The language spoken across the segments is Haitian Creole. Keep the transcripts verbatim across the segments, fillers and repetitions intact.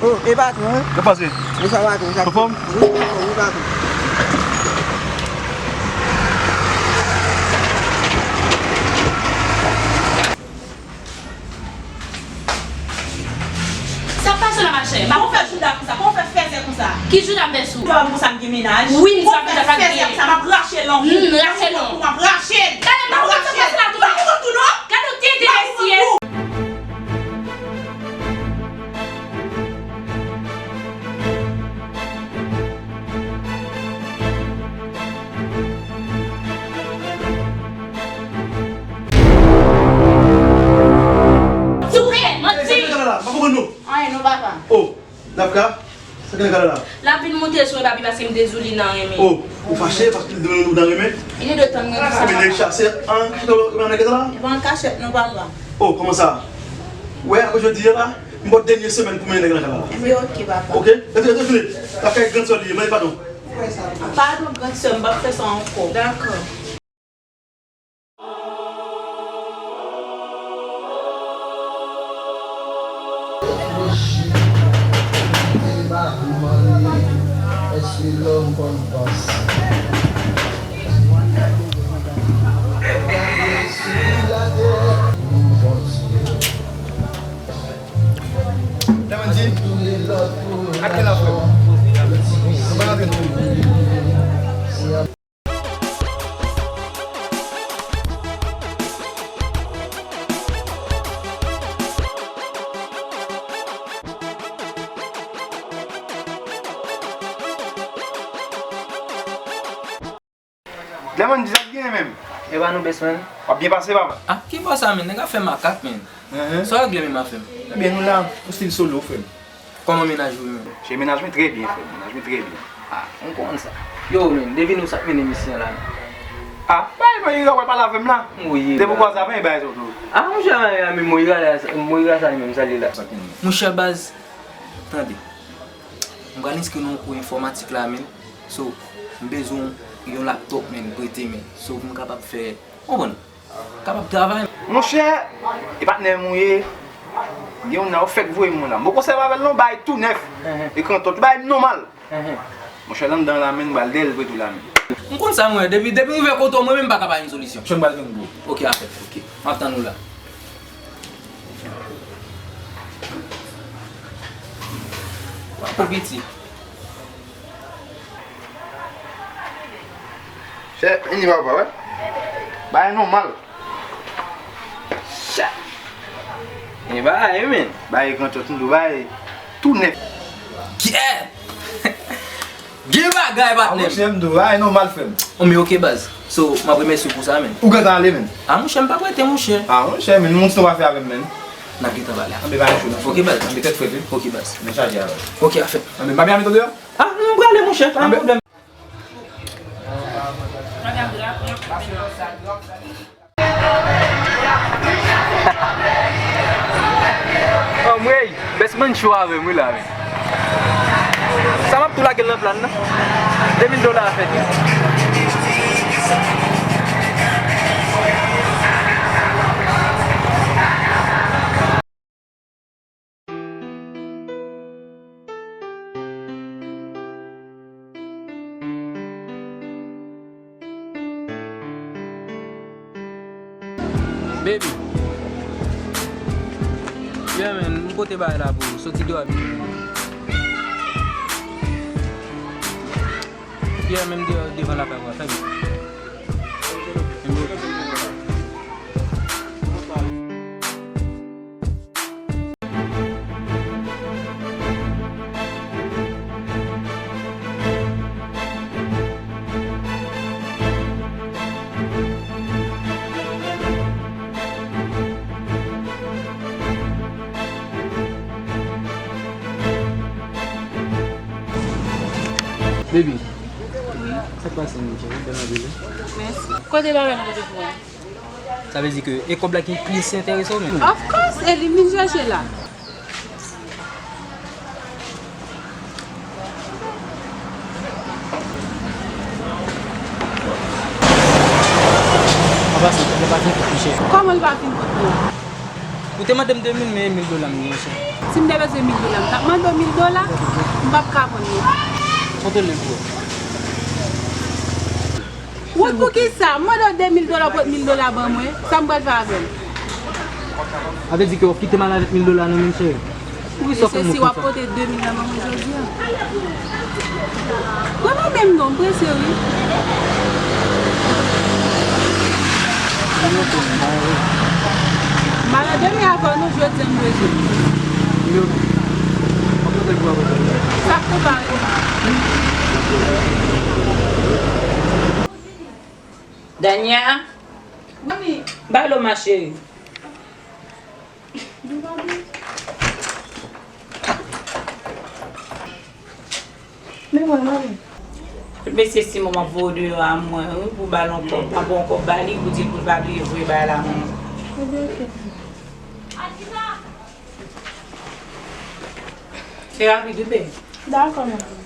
Oh, e patwon, wi. Kòman w ye? Bonswa, patwon. Anfòm? Wi, anfòm, wi, patwon. Sa k pase la, machè? Kòman w fè jouda konsa? Kòman w fè fèzè konsa? Ki jouda m fè sou? Dòmi konsa, m gen mennaj. Wi, m di w ap fè fèzè konsa, m ap rache lang ou. Hmm, rache lang. M ap rache l. Gade, m pa konn sa k pase la tou. M ap rache l. Pa pou kont ou non. Gade w te enterese. Souple, manti. Sa k gen nan kay la? M pa konprann non. Anyen non, papa. Oh, Dafka, sa k gen nan kay la? L ap vin monte sou mwen, papi, paske m te di w li nan renmen. Oh, ou fache paske li di w nan renmen? Li te dwe tann mwen pou sa, papa. Men nèg chase an kachèt ou nan kay la? E pa an kachèt non, papa. Oh, kòman sa? Ou wè, apre jodi a la, m ba w dènye semèn pou mennen nèg la nan kay la. Ebyen, oke, papa. Oke? Lève, lève, lève. L ap kay gran sè li ye, mande padon. Padon, gran sè, m p ap fè sa ankò. Dakò. Èske lòm konn panse? Gade sou latè, nou Bondye. Clemendy, a kèl a frè m? Mwen pa rantre non. Clemendy, sa k genyen menm? E pa nou, best friend. W ap byen pase, papa? Ah, ki bò sa, men? Nèg ap fè makak, men. Sa w regle menm, afè m? Ebyen, nou la, ou still solo, frè m. Kòman mennaj ou ye menm? Che, mennaj mwen trè byen, frè m. Mennaj mwen trè byen. Ah, m konn sa. Yo, men, depi nou sa k mennen misye la, men. Ah, bay mwen, Ira, w al pale avè m la. Depi w kwaze avè m, e bay sa tou. Ah, monchè, men, men, Moira la, Moira sa li menm, sa li la. Monchè, baz, tande. M pral enskri nan yon kou enfòmatik la, men. So, m bezwen yon laptop, men, prete, men. So, pou m kapab fè, konprann? Kapab travay. Monchè, e patnè m ou ye. Gen youn nan yo fèk voye m la. M poko sèvi avè l non, bay tou nèf. Ekran tout, bay nòmal. Monchè, l anndan la, men, m pral dèyè l vre tou la, men. M konn sa, mwen. Depi, depi m rive kote w, mwen menm m pa ka pa yon solisyon. Chè, m pral vin gwo. Oke, afè. Oke. M ap tann ou la. W ap piti. Chè, vini papa, wè. Bagay nòmal. Chè. E bagay, men. Bagay gran chòt, m tou bagay tou nèf. Kè! Gen bagay, patnè m. Monchè, m tou bagay nòmal, frè m. Oh, men oke, baz. So, m ap remèsye w pou sa, men. Ou gentan ale, men. Ah, monchè, m p ap rete, monchè. Ah, monchè, men, nou montre sa w ap fè avè m, men. N ap gentan pale. Anben, pa gen cho, non. Oke, baz. Anben, tèt frèt, wi. Oke, baz. Men chaje avè m. Oke, afè. Anben, pa byen ale tande, a? Ah, m prale, monchè, pa gen pwoblèm. Anmwey, best man cho avè m wi la, men. Sa m ap tou lage l nan plan nan. De mil dola a fèt wi. Baby. Yeah, man, m pote bagay la pou ou. Soti deyò a. Yeah, menm deyò, devan lakay ou a, fè vit. Baby, sa k pase, monchè? Ou bèl anpil, wi. Mèsi. Kote bagay nou pote pou mwen? Sa vle di ke e kòb la ki plis enterese w menm? Of course, e li m vin chèche la. An pasan, kòb la pa fin kout pi chè. Kòman l pa fin kout mwen? Ou te mande m de mil, men e mil dola m gen, monchè. Si m te bezwen mil dola, m t ap mande w mil dola, m p ap ka vann yo. Kontwole l pou ou. Wood, poukisa? M mande w de mil dola, w pot mil dola ban mwen. Sa m pral fè avè l? Sa vle di ke w ap kite m al avèk mil dola nan men m, cheri? Poukisa w fè m wont konsa? Mesye, si w ap pote de mil la ban mwen jodi a. Pran mwen menm non, m prese wi. M ale dènye avan nou, jodi a m bezwen. Sa k te pare? Dania, ba lo ma cheri. Men mwen, mami. Tout mesye Simon m ap voye deyò a mwen, wi, pou ba l yon kòb. M ap ba yon kòb ba li, pou di l pou l pa bliye voye bagay la ban mwen. Ebyen, oke. Se rapid, wi, baby. Dakò, mami.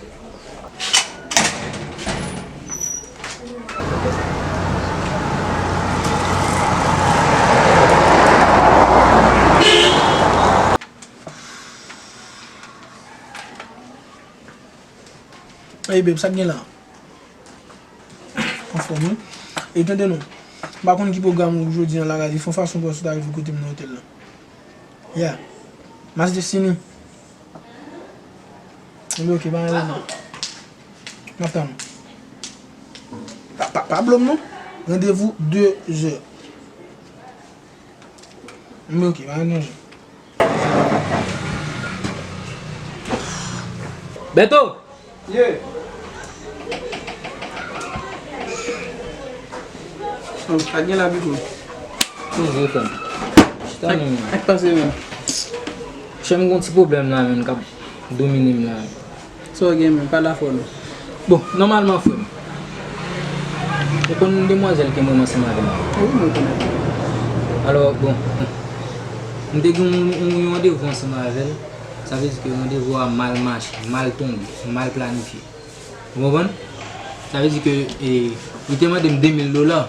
Ey, babe, sa k gen la? Anfòm, wi. E tande non, m pa konn ki pwogram ou jodi a la, gade, fè yon fason pou w ta rive kote m nan otèl la. Yeah. Mas Destiny. Ebyen, oke, pa gen pwoblèm. M ap tann ou. Pa, pa, pa blo m non. Randevou de zè. Ebyen, oke, pa gen danje. Beto! Ye. Oh, pa gen la, Biko. Koze, frè m. Chita non, men. Sa k pase, men? Chè m, gon ti pwoblèm la, men, k ap domine m la. Sa w gen, men? Pale afè w non. Bon, nòmalman, frè m, ou konn demwazèl ke mwen ansanm avè l? Wi, mwen konnen. Alò, bon, m te gen yon, yon, yon randevou ansanm avè l. Sa vle di ke randevou a mal mache, mal tonbe, mal planifye. Ou konprann? Sa vle di ke, e, li te mande m de mil dola,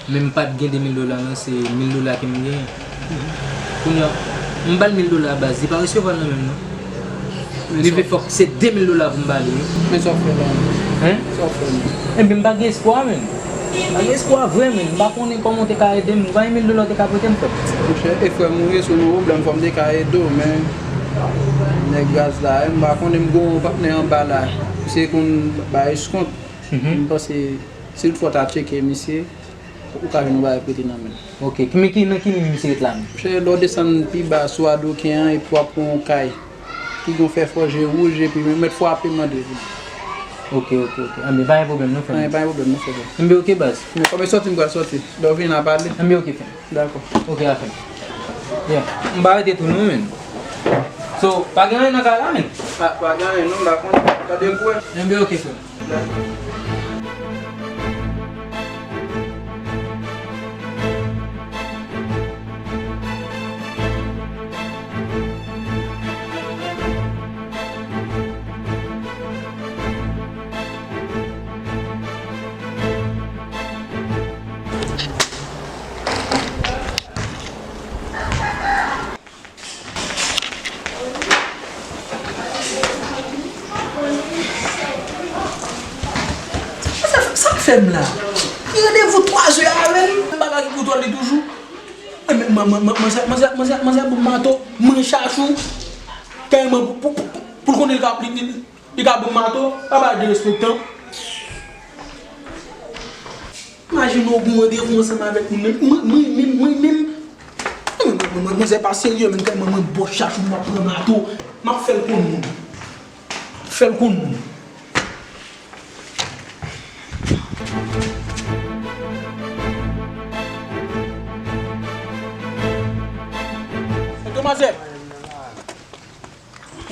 men m pa t gen de mil dola, non, se mil dola ke m genyen. Kounye a, m ba l mil dola baz, li pa resevwa l nan men m, non. Li vle fòk se de mil dola pou m ba li, wi. Men sa w fè la? Hein? Sa w fè la? Ebyen, m pa gen espwa, men. M pa gen espwa vre, men. M pa konnen kòman w te ka ede m. Ou pa gen mil dola w te ka prete m, frè m? Monchè, e frè m ou ye, si w nan pwoblèm, fò m te ka ede w, men nèg gaz la, m pa konnen, m gon patnè anba la. Misye konn bay eskont. Mhm. M panse, si toutfwa w ta tcheke misye, ou ka jwenn yon bagay prete nan men l. Ok, ki, men ki, nan ki liy misye ret la menm? Monchè, lè w desann pi ba sou Adoken an, epi w ap pran yon kay ki gon fè fòje wouj, epi men mèt frape mande pou li. Ok, ok, ok. Anben, pa gen pwoblèm non, frè m. Anben, pa gen pwoblèm non, frè m. Anben, ok, baz. Men kòm e sòti m pral sòti. Lè w vini n a pale. Anben, ok, frè m. Dakò. Ok, afè. Yeah. M pa rete tou non, men. So, pa gen anyen nan kay la, men. Pa, pa gen anyen non, m pa konnen. Gade pou wè. Anben, ok, frè m. Sa, sa k fè m la? Li randevou twazè avè l, m pa ka ki kontwòl li toujou. E men, man, man, man, manzè, manzè, manzè, manzè bon mato, mwen chachou. Kèlman pou, pou, pou, pou l konnen li ka, li, li, li ka bon mato, pa bay derespektan. Imajine w gen yon randevou ansanm avèk moun nan. Mwen, mwen menm, mwen menm. Mwen, mwen, mwen, mwen, mwen, se pa serye, men kay mwen, mwen, bò chachou, m ap pran mato, m ap fè l konn moun. M ap fè l konn moun. Demwazèl.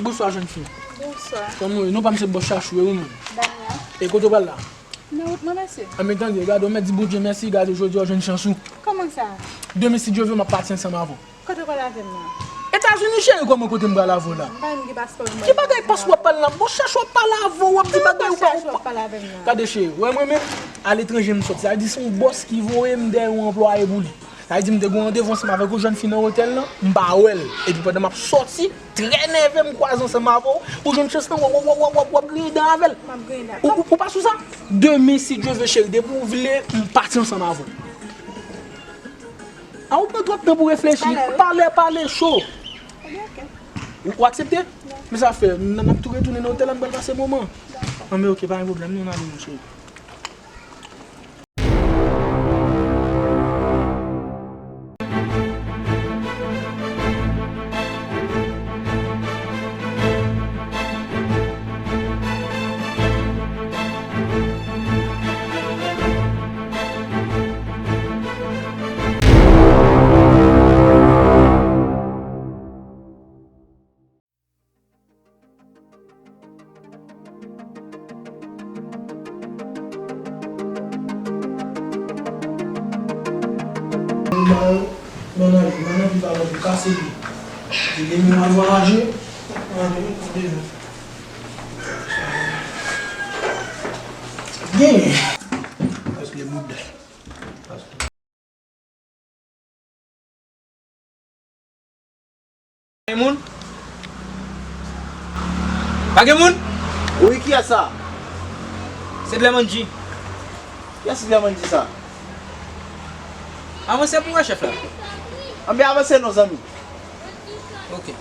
Bonswa, jèn fi. Bonswa. Kòman w ye? Non pa m se bòs chachou, wi, mwen. Dania. E kote w pral la? Nan wout mwen, mesye. Anben, tande, gade, w mèt di Bondye mèsi, gade, jodi a w jwenn chans ou. Kòman sa? Demen, si Dye vle, m ap pati ansanm avè w. Kote w pral avè m nan? Etazini, cheri, kòman kote m pral avè w la? M pa menm gen paspò, m pa. Ki bagay paspò w ap pale la? Bòs chachou ap pale avè w, w ap di bagay ou pa. Kòman bòs chachou ap pale avè m nan? Gade, cheri, w wè mwen menm, aletranje m sòti. Sa vle di se yon bòs ki voye m dèyè yon anplwaye pou li. Sa vle di m te gen yon randevou ansanm avèk yon jèn fi nan otèl lan, m pa wè l. Epi pandan m ap sòti, trè nève, m kwaze ansanm avè w, ou jwenn chans lan, w ap, w ap, w ap, w ap, w ap griyen dan avè l. M ap griyen dan. Ou, ou, ou pa sou sa? Demen, si Dye vle, cheri, depi w vle, m pati ansanm avè w. A, ou pran twòp tan pou reflechi. Talè, wi. Pale, pale cho. Ebyen, oke. Ou, ou aksepte? Wi. Men sa fè, n, n ap tou retounen nan otèl la, n pral pase moman. Dakò. Anben, oke, pa gen pwoblèm, non, n ale, monchè. Ban nan vi, ban nan vi, pa ban pou kase li. Li gen mwa vwayaje. Genyen. Paske moun. Pa gen moun? Pa gen moun? Wi, kiyès sa? Se Dlè Mandji. Kiyès Dlè Mandji sa? Avanse pou wè chèf la. Anben avanse non, zanmi. Oke.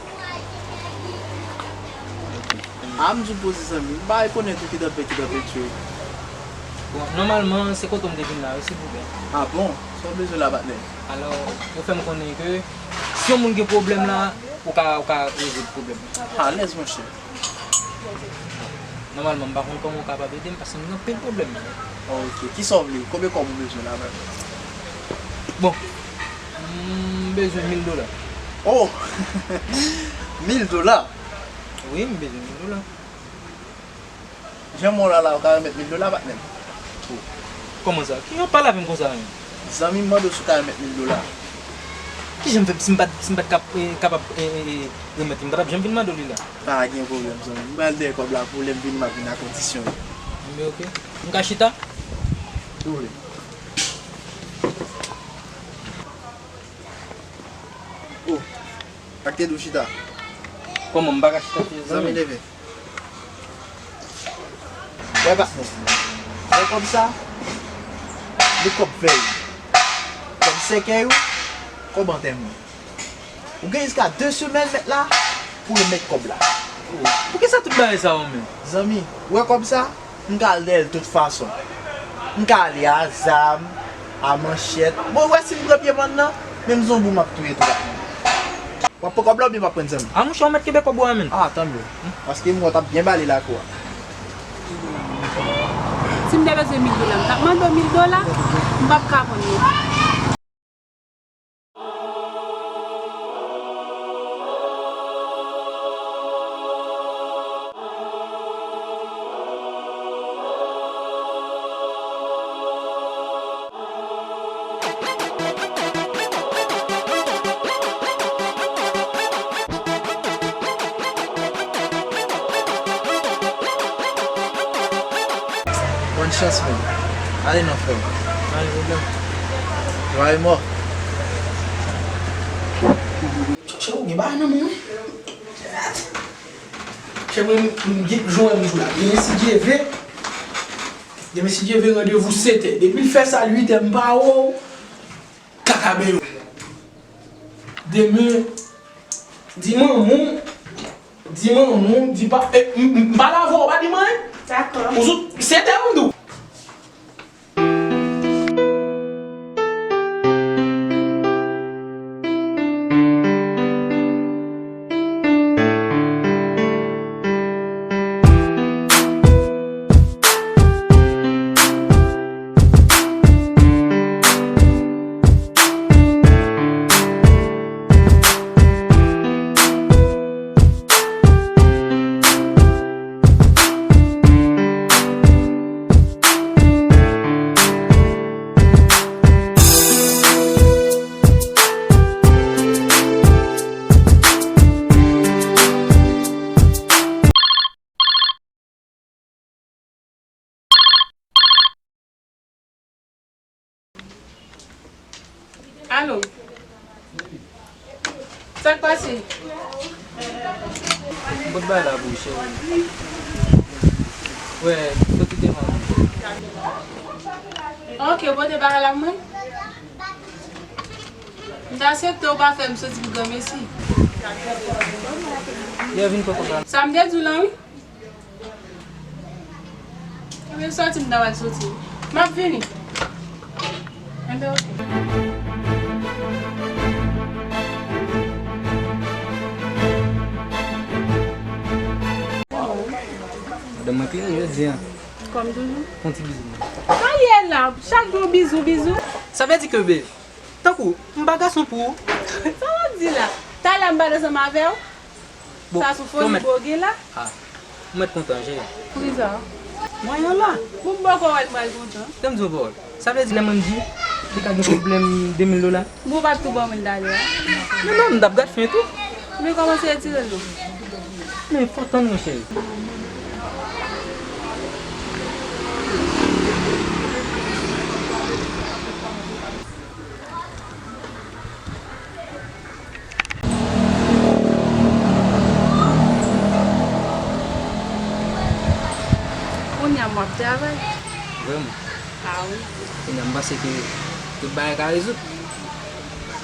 A, m di w poze zanmi. M pa rekonèt ou ki dapè, ki dapè tchwe. Bon, nòmalman, se kote w m te vin la, wi, silvouplè. A bon? Sa w bezwen la, patnè? Alò, yo fè m konnen ke si yon moun gen pwoblèm la, ou ka, ou ka rezoud pwoblèm la. Alèz, monchè. Nòmalman, m pa konn kòman w kapab ede m, paske m gen anpil pwoblèm. Oke. Kisa w vle? Konbyen kòb ou bezwen la menm? Bon, m bezwen mil dola. Oh! Mil dola? Wi, m bezwen mil dola. Jan mwen la la, ou ka remèt mil dola, patnè m? Oh. Kòman sa? Kijan w pale avè m konsa menm? Zanmi m mande w si w ka remèt mil dola. Kijan m fè si m pa t, si m pa t kap-, eh, kapab, eh, eh, eh, remèt li? M pa t ap janm vin mande w li la. Pa gen pwoblèm, zanmi. M pral dèyè kòb la pou lè m vini, m ap vin ak kondisyon yo. Enben, oke. M ka chita? Si w vle. Oh, ak te dou chita. Kòman m pa ka chita sou zanmi? Zanmi leve. Wè patnè. Wè kòb sa? Li kòb vèy. Kòb sèkèy ou? Kòb antèman. Ou gen jiska de semèn mèt la pou remèt kòb la. Poukisa tout bagay sa yo menm? Zanmi, ou wè kòb sa? M ka al dèyè l tout fason. M ka ale a zam, a manchèt. Bon, ou wè si m pran pye bàn nan, menm zonbi m ap touye tou. W ap pran kòb la oubyen m ap pran zanmi? A monchè, ou mèt kenbe kòb ou a men. A, tanmye. Paske m wè w t ap byen bale lakou a. Si m te bezwen mil dola, m t ap mande w mil dola, m p ap ka vann li. Bòn chans, men. Ale non, frè m. Pa gen pwoblèm. Vwaye mò. Chè, ou gen bagay nan men w, wi. Chè, mwen, m, m gen jwenn jou la. Demen, si Dye vle, demen, si Dye vle, randevou sèt è. Depi l fè sa, uit è, m pa wè w. Kaka beyo. Demen, di manman w, di manman w, di pa, eh, m, m, m pale avè w, pa di m anyen. Dakò. Ou sou, sèt è m di w. Alo. Sa k pase? M pot bagay la pou ou, cheri. Wè, soti devan mwen. Ok, pote bagay la pou mwen. M ta aksepte ou pa fè m soti pou granmesi. Lè vin pran kòb la. Sa m te di w lan, wi. Mwen soti, m ta pral soti. M ap vini. Enben, oke. Madanm mwen klere jodi a. Kòm toujou. Fè yon ti bizou. Sa ye la? Chak jou bizou, bizou. Sa vle di ke, bebe, tankou, m pa gason pou ou. Sa w ap di la? Talè m pa t ansanm avè w? Bon, sa sou foli bò gen la? Ah, ou mèt kontan, cheri. Poukisa? Mwen yon la. Bon, m poko wè l pral kontan. Tann m di yon pawòl. Sa vle di lè mwen di, li ka gen pwoblèm de mil dola? Bon, ou pa t tou ban mwen talè a? Men non, m t ap gad fen tou. Men kòmanse retire l non. Men fò tann mwen, cheri. Kounye a m ap travay. Vrèman? Ah wi. Kounye a m panse ke tout bagay ka rezoud.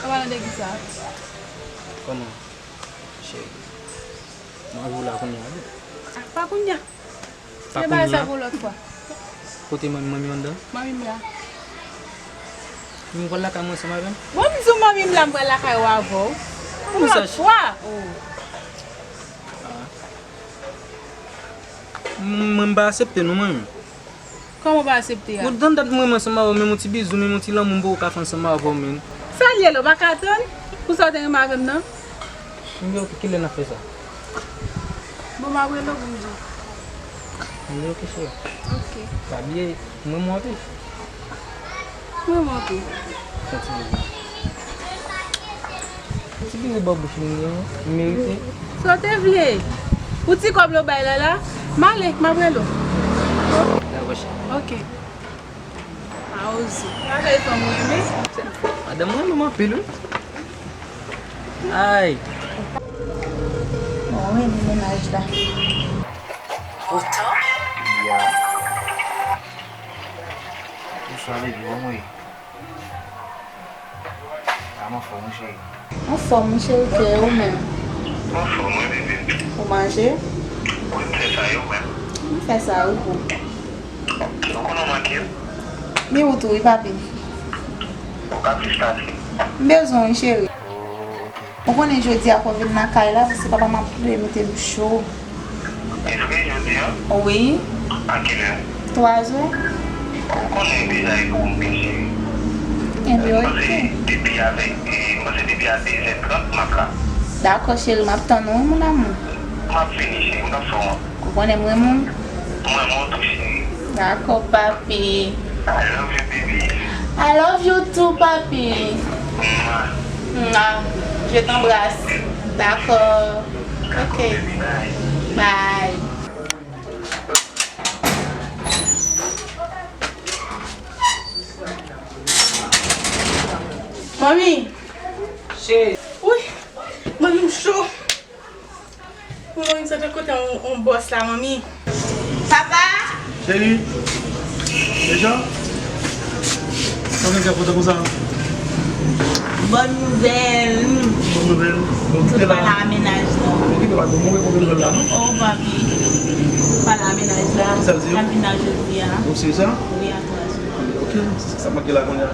Ou pale de kisa? Kòman? Cheri. M anvi w la kounye a wi. Ah, pa kounye a. Pa kounye a. Sa pou lòt fwa. Kote manmi, manmi anndan? Manmi m la. M pral lakay mwen ansanm avè l. Bon, m di w manmi m la, m pral lakay ou avè w. Pou lòt fwa. Oh. Ah. M, mwen m pa aksepte non mwen menm. Kòman w pa aksepte a? Bon, tann dat mwen menm ansanm avè w, menm yon ti bizou, menm yon ti lanmou m poko ka fè ansanm avè w menm. Sa l ye la, w pa ka tann? Pou sa w te renmen avè m nan? M di, ok, kilè n ap fè sa? Bon, m ap rele w pou m di w. M di, ok, cheri. Ok. Pa bliye, m renmen w anpil. M renmen w tou. Fè ti bizou. Ti bizou bò bouch mwen gen, m merite. Sa w te vle? Pou ti kòb la w bay la la? M ale, m ap rele w. Dakò, cheri. Ok. A ozo. Travay fanm ou renmen? Madanm mwen renmen m anpil wi. Ay. Bon, ou renmen mennaj la. Poutan. Ya. Bonswa, baby, kòman w ye? A, m anfòm wi, cheri. Anfòm wi, cheri, kè ou menm? M anfòm wi, bebe. Ou manje? Wi, m fè sa, e ou menm? M fè sa wi, boo. Ou konnen w manke m? Men ou tou wi, papi. Ou ka plis pase? M bezwen w wi, cheri. Oh, ok. Ou konnen jodi a fò w vin lakay la, paske papa m ap plede mete m cho. E vre, jodi a? Wi. A kilè? Twa zè. Ou konnen deja e pou ou m vin, cheri. Enben, ok. M panse depi avèk, e, m panse depi a de zè trant m ap la. Dakò, cheri, m ap tann ou, wi, mon amour. M ap vini, cheri, m p ap fè w wont. Ou konnen m renmen w. Mwen, mwen tou, cheri. Dakò, papi. I love you, baby. I love you too, papi. Mwah. Mwah. Je t'embrasse. Dakò. Ok. Dakò, baby, bye. Bye. Manmi. Cheri. Wi. Manmi, m cho. Mwen menm sa te kontan yon, yon bòs la, manmi. Papa! Cheri! Dejan? Sa w gen kè kontan konsa? Bòn nouvèl. Bòn nouvèl? Bon, kite la. Pale a mennaj la. Bon, kite la. Bon, mwen kontan nouvèl la, non? Oh, papi. Pale a mennaj la. Sa l di w? N ap vin la jodi a. Ou serye sa? Wi, a twa zè. Ok, sa manke la kounye a?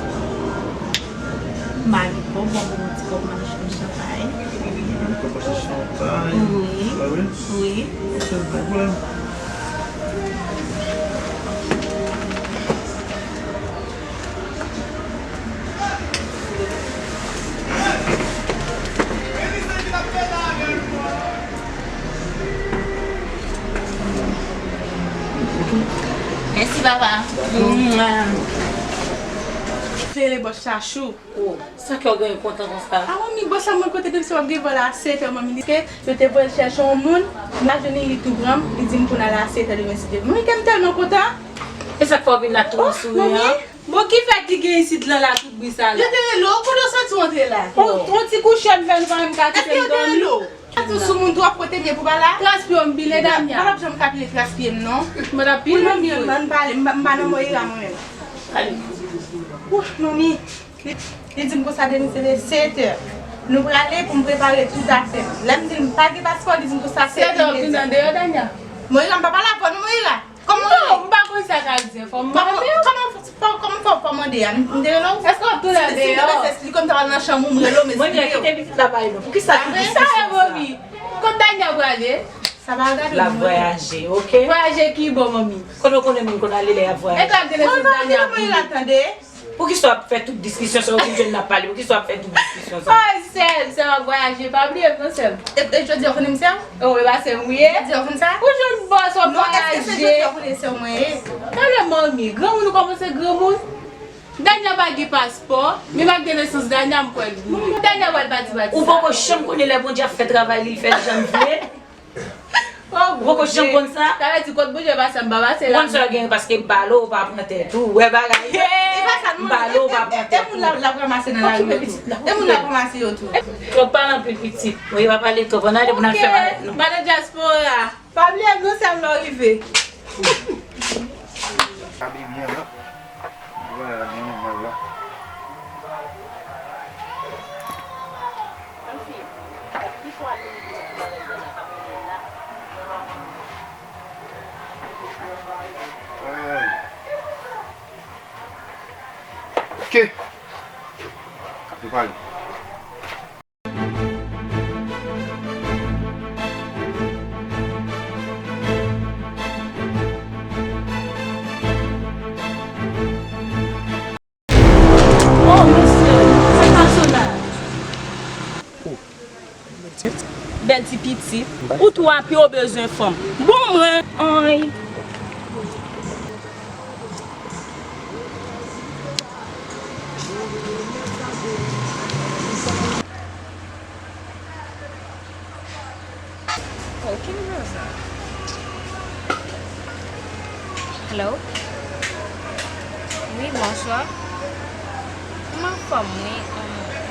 M pa gen kòb, m ap pran yon ti kòb m al achte yon chanpay. Yon kòb achte chanpay? Wi. Ah wi? Wi. Ok, pa gen pwoblèm. Mèsi, papa. Dakò. Mwah. Fè le bòs chachou. Oh, sa kè w genyen kontan konsa? A, manmi, bòs la mwen kote depi se w ap gen vòl a sèt è, manmi, li ke yo te voye l chèche yon moun, m pa jwenn li, li tou pran m, li di m pou n al a sèt è demen si Dye vle. Manmi, kè m tèlman kontan. E sa k fè w vin la tou an souri an? Bon, ki fè ki gen isit lan la tout bri sa la? Yo te rele w, kote w soti w antre la? On, on ti kouche m fè nou pa menm ka kite m dòmi. Epi yo te rele w. Atou sou moun twòp kote m ye pou ba la. Tras pye w m pile Dania. M pa t ap janm ka pile tras pye m non. Mwen t ap pile m vre. Ann pale, m pa, m pa nan Moira mwen menm. Ouh, manmi. Li, li di m konsa demen se sèt è. Nou prale pou m prepare tout afè m. Lè m di l m pa gen paspò, li di m konsa se sèt è w ap vin andeyò Dania. Moira, m pa pale avè w non Moira. Kòman w rele? Non, m pa konn sa k ap di, fò m mande w. Kòman, kòman, kòman fò w mande a? M te rele w? Èske w ap tounen deyò? Si m te mesye, li konn ta pral nan chanm ou, m rele w, m esplike w. Mwen kite pitit la bay nou. Poukisa l di sa, manmi? Kot Dania prale? Sa pa gade w. L ap vwayaje, oke? Vwayaje ki bò, manmi? Kote w konnen moun konn ale lè y ap vwayaje? E k ap gen lè se Dania pou li. Mwen pa vle Moira tande. Poukisa w ap fè tout diskisyon sa yo vin jwenn n ap pale? Poukisa w ap fè tout diskisyon sa? Oh, sè m, sè m ap vwayaje, pa bliye m non, sè m. E, e jodi a w konnen m sè w? Oh, e pa sè m ou ye? Jodi a w konn sa? Ou jwenn bòs w ap vwayaje. Non, èske se jodi a w konnen sè w mwen ye? Tande manmi, granmoun ou kòmanse granmoun. Dania pa gen paspò, men m ap gen nesans Dania m kwè l. Dania pral pati pati sa. Ou poko janm konnen lè Bondye ap fè travay li, l fè l jan l vle. Ou poko janm konn sa? Sa vle di kot Bondye pase m pa pase la. Ou konn sa w gen paske m pale w pa pran tèt ou. Wè bagay. E pa sa, m pale w pa pran tèt ou. E moun la, l ap ranmase nan lari yo tou. E moun la ap ranmase yo tou. Twòp pale anpil pitit. Wi, pa pale twòp. Ann ale pou n al fè bagay nou. Madan dyaspora. Pa bliye m non, sè m lè w rive. Abiye byen non. Vwala, gen yon mal la. Ay. Ke. Kap pale. Oh, mesye, se pa sona. Bèl ti pitit. Ou twa pye ou bezwen fanm. Bon, mwen, ann. Okenn rezon. Hello? Wi, bonswa. M anfòm, wi.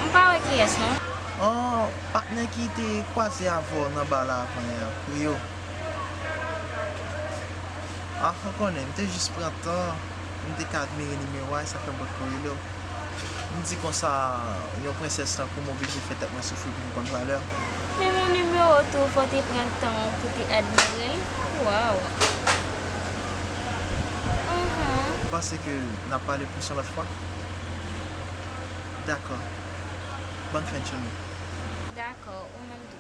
M pa wè kiyès, non. An, patnè ki te kwaze avè w nan ba la avan yè a, Rio. Ah, ou konnen, m te jis pran tan, m te ka admire nimewo a, e sa fè m potko rele w. M di konsa, yon prensès tankou m oblije fè tèt mwen soufri pou m konn valè w. Menm yon nimewo tou, fò w te pran tan w pou te admire l? Waw! Anhan. M panse ke n ap pale plis yon lòt fwa. Dakò. Bòn fen de jounen. Dakò, ou menm tou.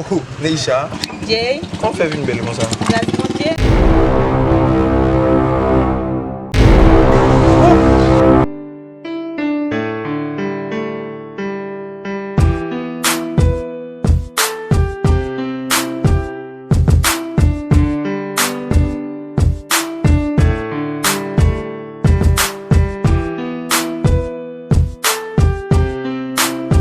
Ooh, Neisha. Jay. Kòman w fè vin bèl konsa? Gras Bondye.